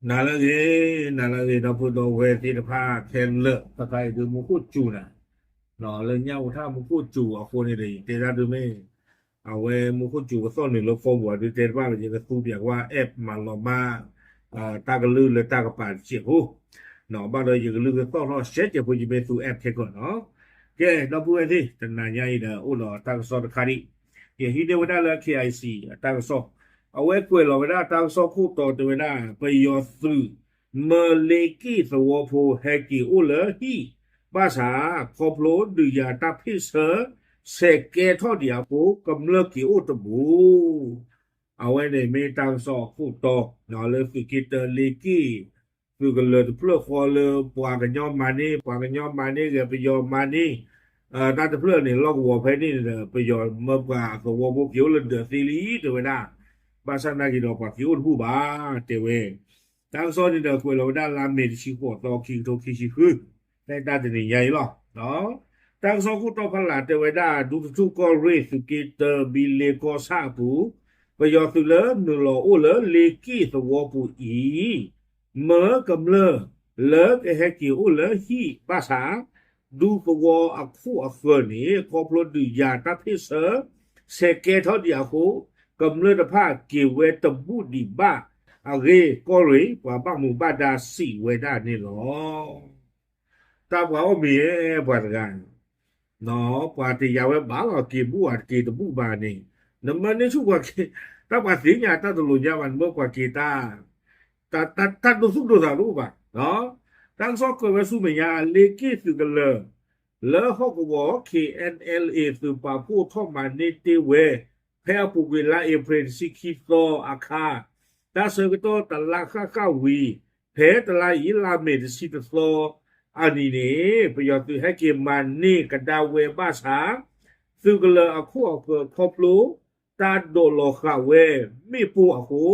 နၤလၢအဂ့ၤ, နၤလၢအဂ့ၤ ဒီပုၢ်ဒီဝဲၢ်သ့ၣ်တဖၣ်ခဲလၢာ်, ခဲခါအံၤဒုးမူခိၣ်စူၤနၤ, လၢညၣ်အူထၣ်မူခိၣ်စူၤအဃိန့ၣ်ဒီး ယတဲတၢ်ဒုးမ့ၢ် အဝဲမူခိၣ်စူၤကသီၣ်နုာ်လၢ phone ပူၤ ဒုးတဲတဘၣ် ယကသူပၠးကွၢ် app မၤလီၤမၢ် တၢ်ကလုၢ်လၢတၢ်ကပၤတစဲးဖိ, ဘၣ်ဒီးယကလုၢ်ကသီၣ်ထီၣ်ရှဲကဲးဖိ ယမ့ၢ်သူ app ခဲကီးနီၤ. ကဲ ဒီပုၢ်ဝဲၢ်သ့ၣ် တနၤညါအံၤဒီး အိၣ်ဒီးတၢ်ကစီၣ်တခါဒံး, ယဟံးန့ၢ်ဝဲဒၣ်လၢ K I C အတၢ်ကစီၣ်, အဝဲကွဲးလီၤဝဲဒၣ်တၢ်ကစီၣ်ခိၣ်တီတဲဝဲဒၣ် ပယီၤသုး မၢလ့က့ၣ်သဝီဖိဟဲက့ၤအိၣ်လၢဟံၣ်, ဘၣ်ဆၣ် ခီဖျိဒုးယၤတၢ်ဖ့ၣ်ဆၢ ဆဲးကဲထီၣ်ဒံးအဃိ ကမျၢၢ်က့ၤအိၣ်တဘူး. အဝဲန့ၣ်မ့ၢ်တၢ်ကစီၣ်ခိၣ်တီ လၢသုးက့တၢလ့က့ၣ် သုးကလၢၤတဖျၢၣ်ဃီလၢ ပှၤကညီမၤန့ၢ် ပှၤကညီမၤန့ၢ်ဂ့ၤ ပယီၤမၤန့ၢ် တၢ်တဖျၢၣ်န့ၣ် လီၢ်ကဝီၤဖဲန့ၣ်ဒီး ပယီၤမၢပှၤသဝီဖိက့ၤအိၣ်လၢဒၢးသ့လံ တဲဝဲဒၣ်, ဘၣ်ဆၣ်နာ်က့ၤဒီးပှၤက့ၤအိၣ်တဘူးဘၣ် တဲဝဲ. တၢ်ကစီၣ်န့ၣ်ဒီးကွဲးလီၤဝဲဒၣ်လါမ့ၤတဆံဃိးသီ ခံကထိခံဆံဃု, ဖဲတၢ်တနံၤညါအံၤလီၤ. တၢ်ကစီၣ်ခိၣ်တီဖီလာ်တဲဝဲဒၣ် ဒူသထူၣ်ကီၢ်ရ့ၣ် သုးက့တၢဘံလ့ကီၢ်ဆၣ်အပူၤ, ပယီၤသုးလၢနုာ်လီၤအိၣ်လၢလ့က့ၣ်သဝီပူၤအံၤ မၢကမျၢၢ်လၢကဟဲက့ၤအိၣ်လၢဟံၣ်ဘၣ်ဆၣ်, ဒူသဝီအခိၣ်အဃၢၤန့ၣ် ခီဖျိဒုးယၤတၢ်ဖ့ၣ်ဆၢ ဆဲးကဲထီၣ်ဒံးအဃိ, ကမျၢၢ်တဖၣ်က့ၤဝဲတဘူးဒံးဘၣ်အဂ့ၢ် ကီၢ်ရ့ၣ်ပှၤဘၣ်မူဘၣ်ဒါစံးဝဲဒၣ်န့ၣ်လီၤ. တၢ်ပှၤအိၣ်မံၤ ပှၤတဂၤ ပှၤတယာ်ဝဲဘၣ်လီၤ က့ၤဘူးဧါ က့ၤတဘူးဘၣ်န့ၣ်, နမၢန့ၢ်ဆူၣ်ပှၤက့ၤ, တၢ်ပှၤသ့ၣ်ညါတၢ်တလိၤညါဘၣ် နမၢပှၤက့ၤတၢ်, တၢ်ဒိသူၣ်ဒိသးတအိၣ်ဘၣ်. တၢ်ကစီၣ်ကွဲးဝဲဆူမဲာ်ညါ လ့က့ၣ်သုးကလၢၤ လၢဟီၣ်ကဝီၤ K N L A သုးပာ်ဖှိၣ်ထီၣ်မၤန့ၢ်တ့ၢ်ဝဲ ဖဲအပူၤကွံာ်လါအ့ဖြ့ၣ်တဆံခံသီအခါ, တၢ်ဆၢကတီၢ်တလါဃၣ်ဃၣ်ဝံၤ, ဖဲတလါအံၤ လါမ့ၤတဆံတသီအနံၤန့ၣ် ပယီၤသုးဟဲက့ၤမၤန့ၢ်ကဒါဝဲဘၣ်ဆၣ်, သုးကလၢၤအခိၣ်အဃၢၤခီဖျိ တၢ်ဒိးလီၤဃာ်ဝဲမ့ၣ်ပိၢ်အဃိ,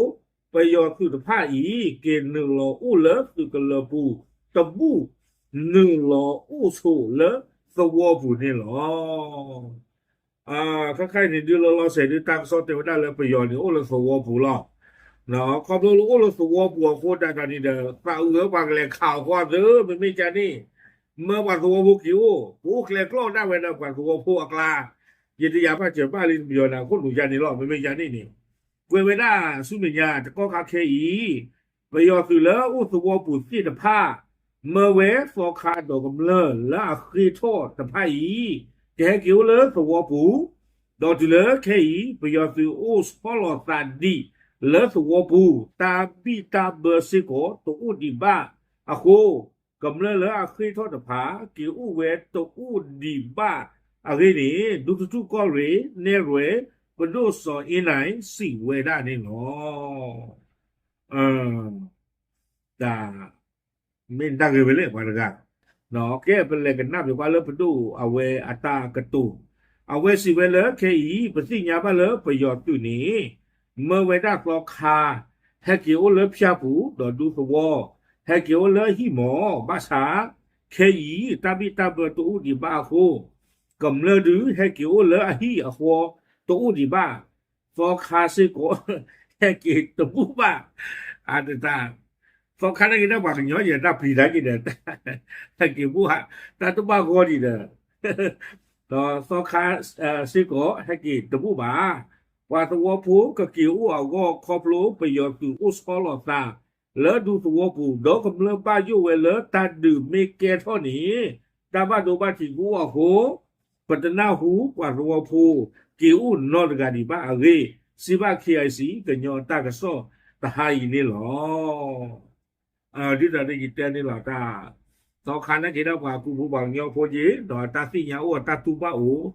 ပယီၤသုးတဖၣ်အံၤ က့ၤနုာ်လီၤအိၣ်လၢသုးကလၢၤပူၤတဘူး, နုာ်လီၤအိၣ်ဆိးလၢသဝီပူၤန့ၣ်လီၤ. ခဲခါအံၤန့ၣ် ဒုးလီၤလီၤဆဲးဒုး တၢ်ကစီၣ်တဲဝဲဒၣ်လၢပယီၤန့ၣ်အိၣ်လၢသဝီပူၤလီၤ. ခီဖျိလၢအိၣ်လၢသဝီပူၤအဃိဒၣ်တၢ်န့ၣ်ဒီး သးအုးဝဲပှၤကလဲၤခးအီၤဃီသၢ မ့မ့ၢ်ကန့ၣ်, မၢပှၤသဝီဖိက့ၤအိၣ်, ပအိၣ်ကျဲကျီၢ်ဒၣ်ဝဲဒီးပှၤသဝီဖိအကျါ, ယတယာ်ဘၣ်စၢၤဘၣ်လံပယီၤန့ၣ် အခိၣ်နူာ်ယါန့ၣ်လီၤ. မ့မ့ၢ်ယါန့ၣ်န့ၣ်, ကွဲးဝဲဒၣ်ဆူမဲာ်ညါတကီၢ်ခါခဲအံၤ, ပယီၤသုးလၢအိၣ်သဝီပူၤသ့ၣ်တဖၣ် မၢဝဲသီခါဒီးကမျၢၢ်လၢအဃ့ၢ်ထီၣ်တဖၣ်အံၤ, ကဟဲက့ၤအိၣ်လၢသဝီပူၤ, ဒီးတုၤလၢခဲအံၤ ပယီၤသုးအိၣ်ဆီလီၤသးဒံးလၢသဝီပူၤ, တၢ်ဘံၣ်တၢ်ဘၢစ့ၢ်ကီးတအိၣ်ဒံးဘၣ်အဃိ, ကမျၢၢ်လၢအဃ့ၢ်ထီၣ်တဖၣ် က့ၤအိၣ်ဝဲတအိၣ်ဒံးဘၣ်အဂ့ၢ်န့ၣ်, ဒူသထူၣ်ကီၢ်ရ့ၣ် နဲၣ်ရွဲၣ် ပဒိၣ်စီၤအ့နၢ် စံးဝဲဒၣ်န့ၣ်လီၤ. တၢ် မ့ၢ်တၢ်ဂ့ၢ်ဝဲလဲၣ် ပှၤတဂၤ, ကဲ ပလဲၤကနၣ်ပၠးကွၢ်လၢပဒိၣ်အဝဲအတၢ်ကတိၤ, အဝဲစံးဝဲလၢခဲအံၤ ပသ့ၣ်ညါဘၣ်လၢပယီၤသုးန့ၣ် မၢဝဲဒၣ်သီခါ ဟဲက့ၤအိၣ်လၢဖၠၣ်ပူၤ ဒီးဒူသဝီ ဟဲက့ၤအိၣ်လၢဟံၣ်မး, ဘၣ်ဆၣ် ခဲအံၤ တၢ်ဘံၣ်တၢ်ဘၢတအိၣ်ဒံးဘၣ်အဃိ, ကမျၢၢ်ဒုးဟဲက့ၤအိၣ်လၢအဟံၣ်အဃီတအိၣ်ဒံးဘၣ်, သီခါစ့ၢ်ကီး ဟဲက့ၤတဘူးဘၣ်, အတၢ် သီခါန့ၣ်က့ၤဒီးပှၤကညီယဲၢ်တၢ်ပျံၤတၢ်က့ၤဒီး ဟဲက့ၤဘူးဧါ, တၢ်တဘၣ်ဂီၢ်ဒံးဒီး ဒီးသီခါစ့ၢ်ကီးဟဲက့ၤတဘူးဘၣ်, ပှၤသဝီဖိကက့ၤအိၣ်အဂီၢ်ခီဖျိပယီၤသုးအိၣ်ဆီလီၤသး လၢဒူသဝီပူၤ ဒီးကမျၢၢ်ဘၣ်ယိၣ်ဝဲလၢတၢ်ဒုးမ့ၢ်ကဲထီၣ်န့ၣ် တၢ်ဘၣ်ဒိဘၣ်ထံးကအိၣ်အဃိ ပတနၢ်ဟူပှၤသဝီဖိ က့ၤအိၣ်နီတဂၤဒံးဘၣ်အဂ့ၢ် စံးဘၣ် K I C ကညီတၢ်ကစီၣ်တဟါအံၤန့ၣ်လီၤ. ဒ်သိးယတဲန့ၣ်လီၤ တၢ် သီခါန့ၣ်က့ၤဒီးပှၤကူပူၤပှၤကညီဖိက့ၤ ဒီးတၢ်သ့ၣ်ညါအိၣ်တၢ်တူၢ်ဘၣ်အိၣ်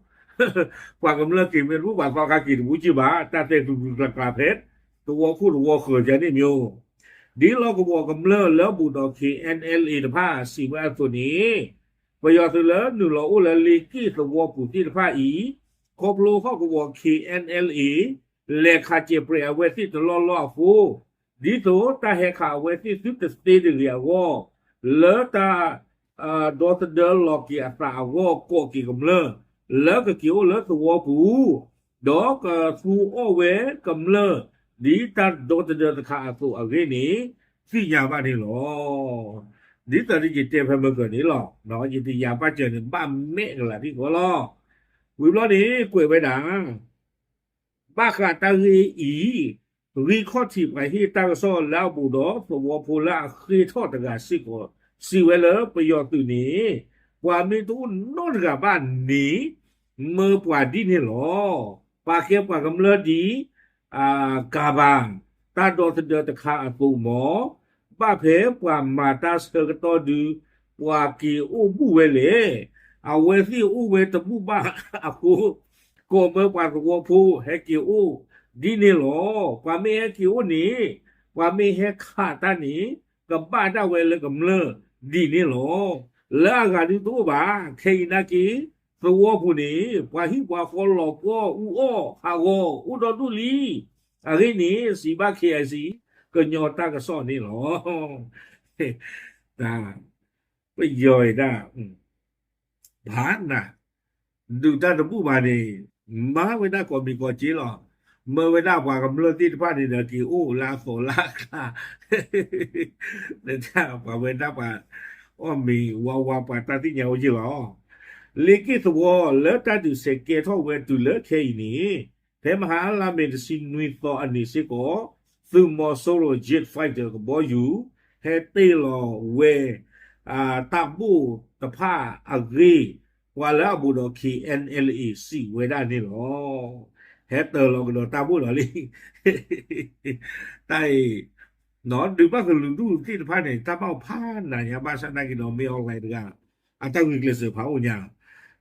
ပှၤကမျၢၢ်က့ၤမ့ၢ်တဘူး ပှၤသီခါက့ၤတဘူးက့ၤဘၣ် တၢ်တဲကျူကျူကျါကျါဖဲ သဝီခိၣ်သဝီဃၢၤယါန့ၣ်မ့ၢ် ဒ်လီၢ်ကဝီၤကမျၢၢ်လၢအဘူးဒီး K N L A တဖၣ်စံးဝဲအသိးန့ၣ် ပယီၤသုးလၢနုာ်လီၤအိၣ်လၢလ့က့ၣ်သဝီပူၤသ့ၣ်တဖၣ်အံၤ ခီဖျိဟီၣ်ကဝီၤ K N L A လဲၤခးစဲးပြဲးအဝဲသ့ၣ်တလီၢ်လီၢ်အဃိ ဒ်သိးတၢ်ဟဲခးအဝဲသ့ၣ်သုတသ့တဂ့ၤအဂီၢ် လၢတၢ် ဒီသဒၢလီၤက့ၤအသးအဂီၢ် ကိးက့ၤကမျၢၢ် လၢကက့ၤအိၣ်လၢသဝီပူၤ ဒီးကသူအီၣ်ဝဲကမျၢၢ် ဒ်တၢ်ဒီသဒၢတခါအသိးအဂ့ၢ်န့ၣ် သ့ၣ်ညါဘၣ်န့ၣ်လီၤ. ဒ်သိးယတဲဖဲမုၢ်ကၢၤန့ၣ်လီၤ, ယတယာ်ဘၣ်စၢၤန့ၣ် ဘၣ်မဲာ်ကလၤထံၣ်ဃီလီၤ. ဝံၤဘျီန့ၣ် ကွဲးဝဲဒၣ် ဘၣ်ဃးတၢ်ဂ့ၢ်အံၤ, ဂံၢ်ခီၣ်ထံးပှၤဟ့ၣ်တၢ်ကစီၣ်လၢအဘူးဒီးသဝီဖိလၢအဃ့ထီၣ်တဂၤစ့ၢ်ကီး စံးဝဲလၢပယီၤသုးန့ၣ် ပှၤမ့ၢ်တအိၣ်နီတဂၤဘၣ်န့ၣ် မၢပှၤဒ်န့ၣ်လီၤ. ပာ်ကဲပှၤကမျၢၢ်ဒ် ကၤဘၣ် တၢ်ဒီသဒၢတခါအသိးမး, ဘၣ်ဖဲပှၤမၤတၢ်ဆၢကတီၢ်ဒုး ပှၤက့ၤအိၣ်ဘူၣ်ဝဲလဲၣ်. အဝဲသ့ၣ်အိၣ်ဝဲတဘူၣ်ဘၣ်အဃိ ကိးမၢပှၤသဝီဖိဟဲက့ၤအိၣ်ဒ်န့ၣ်လီၤ. ပှၤမ့ၢ်ဟဲက့ၤအိၣ်န့ၣ် ပှၤမ့ၢ်ဟဲခးတၢ်န့ၣ် ကဘၣ်ဒၣ်ဝဲလၢကမျၢၢ်ဒ်န့ၣ်လီၤ. လၢအဂၤဒုးတအိၣ်ဘၣ်. ခဲအံၤနာ်က့ သဝီပူၤန့ၣ် ပှၤဟံၣ်ပှၤဃီလီၤပှီၢ်အူအီၣ်ဟးဂီၤအိၣ်ဒီဒူၣ်လံ. အဂ့ၢ်န့ၣ် စံးဘၣ် ခ့ၣ်အဲၣ်စံၣ် ကညီတၢ်ကစီၣ်န့ၣ်လီၤ. တၢ် ပယီၤအံၤဒၣ် ဖးနၤ ဒုးတၢ်တဘူၣ်ဘၣ်န့ၣ် မၤဝဲဒၣ်ကိးမံၤကိးက့လီၤ. မၢဝဲဒၣ်ပှၤကမျၢၢ်သ့ၣ်တဖၣ်န့ၣ်ဒီး က့ၤအိၣ်လၢအသီလၢအကျါ ပှၤဝဲဒၣ်ပှၤ အီၣ်မ့ၤဝါဝါ ပှၤတၢ်သ့ၣ်ညါအိၣ်ယ့ၢ်လီၤ. လ့က့ၣ်သဝီလၢတၢ်ဒုးဆဲးကဲထီၣ်ဝဲတုၤလၢခဲအံၤန့ၣ် ဖဲမဟါလါမ့ၤတဆံနွံသီအနံၤစ့ၢ်ကီး သုးမီၤစိရိၤ Jet Fighter ကဘီယူၤ ဟဲတ့ၢ်လီၤဝဲ တၢ်ဘိၣ်တဖၣ်အဂ့ၢ် ပှၤလၢအဘူးဒီး ခ့ၣ်အဲၣ်အၣ်အ့ စံးဝဲဒၣ်န့ၣ်လီၤ. ဟဲတ့ၢ်လီၤကဒီးတၢ်ဘိၣ်လီၤလံ တၢ်အံၤ ဒုးဘၣ်ကလုာ်ဒူၣ်သ့ၣ်တဖၣ်န့ၣ် တၢ်ဘၣ်ဖးနးညါဘၣ်ဆၣ်နာ်က့ဒီး မ့ၢ် online တဂၤ အတၢ်ဂုာ်ကျဲးစၢးဖးအိၣ်ညါ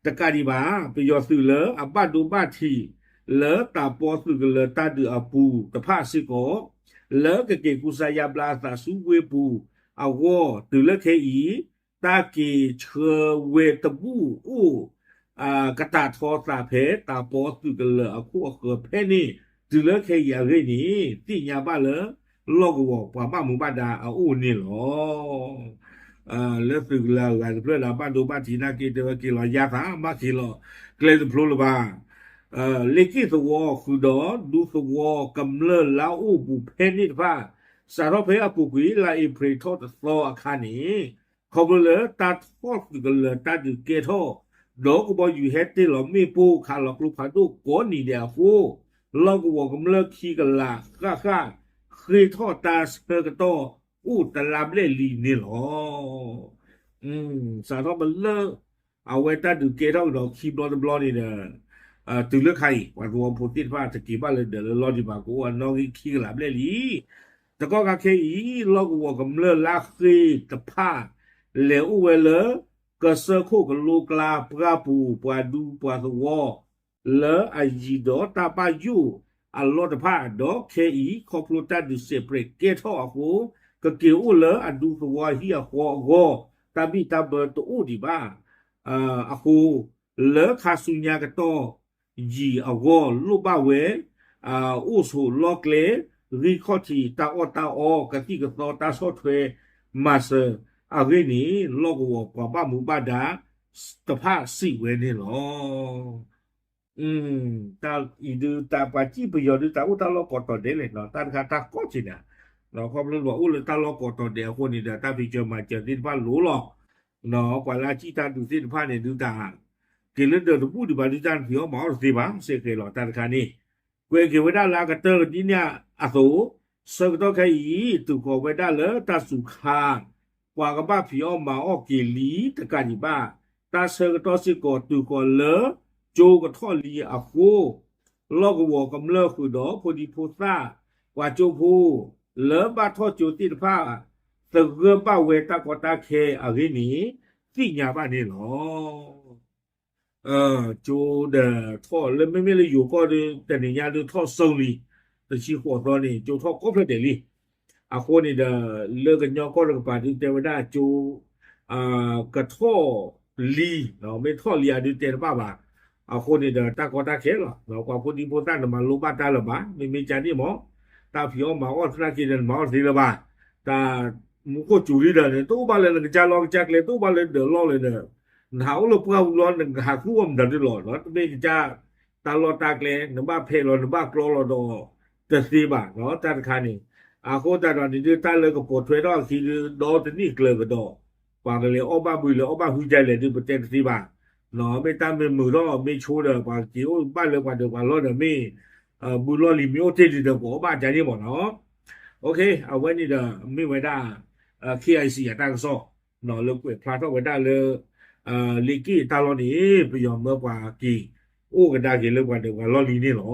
တကးဒံးဘၣ် ပယီၤသုးလၢအဘၣ်ဒိဘၣ်ထံး လၢတၢ်ပီသုးကလၢၤတၢ်ဒုးအပူၤတဖၣ်စ့ၢ်ကီး လၢကက့ၤကူစါယါဘျါအသးဆူဝ့ၢ်ပူၤအဂီၢ် တုၤလၢခဲအံၤ တၢ်က့ၤဆှၢဝဲတဘူၣ်အိၣ် ကတၢ်ထီသးဖဲတၢ်ပီသုးကလၢၤအခိၣ်အဃၢၤဖဲန့ၣ် တုၤလၢခဲအံၤအဂ့ၢ်န့ၣ် သ့ၣ်ညါဘၣ်လၢ လီၢ်ကဝီၤပှၤဘၣ်မူဘၣ်ဒါအအိၣ်န့ၣ်လီၤ. လၢသုးကလၢၤအဂၤတဖျၢၣ်ဒီးဘၣ်ဒိဘၣ်ထံးနာ်က့ တဲဝဲက့ၤလီၤယါသး ဘၣ်က့ၤလီၤကျဲတဖျိလၢၤဘၣ်. လ့က့ၣ်သဝီဃုာ်ဒီးဒူသဝီကမျၢၢ်လၢအအိၣ်ပူၤဖဲန့ၣ်တဖၣ် စးထီၣ်ဖဲအပူၤကွံာ် လါအ့ဖြ့ၣ်ထီၣ်တသီအခါန့ၣ် ခီဖျိလၢတၢ်ထီၣ်သုးကလၢၤတၢ်ဒုးကဲထီၣ် ဒီးကဘီယူၤဟဲတ့ၢ်လီၤမ့ၣ်ပိၢ်ခးလီၤကျိဖးဒိၣ်ကိးနံၤဒဲးအဃိ လီၢ်ကဝီၤကမျၢၢ်ခံကလးဃၣ်ဃၣ် ဃ့ထီၣ်တၢ်ဆၢကတီၢ်အိၣ်တလါဘျဲၣ်လံန့ၣ်လီၤ. စးထီၣ်ပလၢ အဝဲတၢ်ဒုးကဲထီၣ်ကဒီးခံဘျီတဘျီန့ၣ်ဒီး တုၤလၢခါအံၤ ပှၤသဝီဖိသ့ၣ်တဖၣ်တက့ၤဘၣ်လၢဒၢးလၢလီၢ်ဒံးဘၣ် ကအိၣ်အနီၣ်ဂံၢ်ခံကလးဘျဲၣ်လံ. တကီၢ်ခါခဲအံၤ လီၢ်ကဝီၤကမျၢၢ်လၢအဃ့တဖၣ် လဲၤအိၣ်ဝဲလၢ ကစၢၢ်ခိၣ်ကလိကျါပှၢ်ပူၤ ပှၤဒူပှၤသဝီ လၢအယံၤဒီးတၢ်ဘၣ်ယိၣ်အလီၢ်တဖၣ် ဒီးခဲအံၤ ခီဖျိတၢ်ဒုးစဲးပြဲးကဲထီၣ်အဃိ ကက့ၤအိၣ်လၢအဒူသဝီအဟံၣ်အဃီအဂီၢ် တၢ်ဘံၣ်တၢ်ဘၢတအိၣ်ဒံးဘၣ် အဃိ လၢခါဆူညါကတီၢ်ယံာ်အဂီၢ် လိၣ်ဘၣ်ဝဲ အိၣ်ဆိးလီၢ်ကျဲ ဂံၢ်ခီၣ်ထံး တၢ်အီၣ်တၢ်အီ ကသံၣ်ကသီ တၢ်ဆီၣ်ထွဲမၤစၢၤအဂ့ၢ်န့ၣ် လီၢ်ကဝီၤပှၤဘၣ်မူဘၣ်ဒါတဖၣ်စံးဝဲန့ၣ်လီၤ. တၢ်အံၤဒုးတၢ်ပှၤစံၣ်ပယီၤဒုးတၢ်အိၣ်တၢ်လီၢ်ကိးတီၤဒဲးလဲၣ်နီၤ တၢ်တခါတၢ်ကီၢ်က့ၤနၤ ခီဖျိလၢအိၣ်လၢတၢ်လီၢ်ကိးတီၤဒဲးအဃိန့ၣ်ဒီး တၢ်ဖံးစၢၤမၤစၢၤသ့ၣ်တဖၣ်လိၤလီၤ. ပှၤလၢအစံၣ်တၢ်ဒုးသ့ၣ်တဖၣ်န့ၣ်ဒုးတၢ် က့ၤလၢဒၢးတဘူၣ်ဒံးဘၣ်ဒုးတၢ်ဖံးအီၣ်မၤအီၣ်တသ့ဘၣ် စဲးဃဲးလီၤတၢ်တခါန့ၣ် ကွဲးက့ၤဝဲဒၣ်လၢအကတၢၢ်ကဒံန့ၣ်အသိး ဆၢကတီၢ်ခဲအံၤ တုၤဃီၤဝဲဒၣ်လၢတၢ်စူၤခါ ပှၤကဘၣ်ဖံးအီၣ်မၤအီၣ်က့ၤလံတကးဒံးဘၣ် တၢ်ဆၢကတီၢ်စ့ၢ်ကီးတုၤဃီၤလၢကၠိကထီၣ်လံအဃိ လီၢ်ကဝီၤကမျၢၢ်ဃုာ်ဒီးဖိဒံဖိသၣ် ပှၤကၠိဖိ လၢဘၣ်ထီၣ်ကၠိသ့ၣ်တဖၣ် သဂၢၢ်ဘၣ်ဝဲတၢ်ကီတၢ်ခဲအဂ့ၢ်န့ၣ် သ့ၣ်ညါဘၣ်န့ၣ်လီၤ. ကၠိဒီးထီၣ်လၢမ့မ့ၢ်လၢယိၤကီၢ်ဒီး တနံၤညါဒုးထီၣ်စိလံ တဆံဃိးသီန့ၣ် ကၠိထီၣ်ကိးဖျၢၣ်ဒဲးလံ. အဃိန့ၣ်ဒီး လၢကညီကီၢ်တကပၤဒုးတဲဝဲဒၣ်ကၠိ ကထီၣ်လံ မ့ၢ်ထီၣ်လံအဒုးတဲတဘၣ်ဘၣ်. အဃိန့ၣ်ဒီးတၢ်ကီတၢ်ခဲလီၤ. ပှၤဖိဒံဖိသၣ်န့ၣ်မၤလိဘၣ်တၢ်လၢၤဘၣ် မ့မ့ၢ်ကန့ၣ်မ့ၢ် တၢ်ဖံးအီၣ်မၤအီၣ်သနာ်က့ဒီးနမၤအီၣ်တသ့လၢၤဘၣ်. တၢ်မူခိၣ်စူၤလံဒီး နတအိၣ်ဘၣ်လၢနကစၢ်လီၢ်ကစၢ်ကျဲ တအိၣ်ဘၣ်လၢဒၢးလီၢ်လၢၤဒီး နဟးအိၣ်လၢပှၢ်ပူၤလီၤ နကဟးသူၣ်အီၣ်မတၤဒုလီၤ တမ့ၢ်ကစၢ်တၢ်လီၢ်တၢ်ကျဲ နဘၣ်ဖဲးလီၤ နဘၣ်ကျီလီၤဒီး တသ့ဘၣ် တၢ်တခါန့ၣ် အဃိသတးဒီးန့ၣ်ဒုး တၢ်လၢကပိာ်ထွဲထီၣ်အခံဒုး ဒီတနံၣ်ကျၢၤကဒီး ပှၤကလဲၤအီၣ်ဘၣ်ဘုလဲၤအီၣ်ဘၣ်ဟုဒ်လဲၣ်ဒုး ပတဲတသ့ဘၣ်. မ့ၢ်တၢ်မ့ၢ်မုာ်ထီၣ်မ့ၢ်ဆိဒီး ပှၤက့ၤအိၣ်ဘၣ်လၢပှၤဒၢးပှၤလီၢ်ဒီး မ့ၢ်ဘုလီၢ်လံၤမ့ၢ်အိၣ်တ့ၢ်ဒုးဒီး ပှၤအီၣ်ဘၣ်ကန့ၣ်မ့ၢ်နီၤ. အဝဲန့ၣ်ဒီး မ့ၢ်ဝဲဒၣ် K I C အတၢ်ကစီၣ် လၢကွဲးဖျါထီၣ်ဝဲဒၣ်လၢ လ့က့ၣ်အတၢ်လီၢ်န့ၣ် ပယီၤမၢပှၤက့ၤ အိၣ်ကဒါက့ၤလၢပှၤဒၢးပှၤလီၢ်လံၤန့ၣ်လီၤ.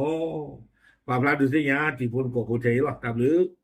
ပာ်ဖျါဒုးသ့ၣ်ညါတံၤဖိသကိးဖိထဲအံၤလီၤ. တၢ်ဘျုး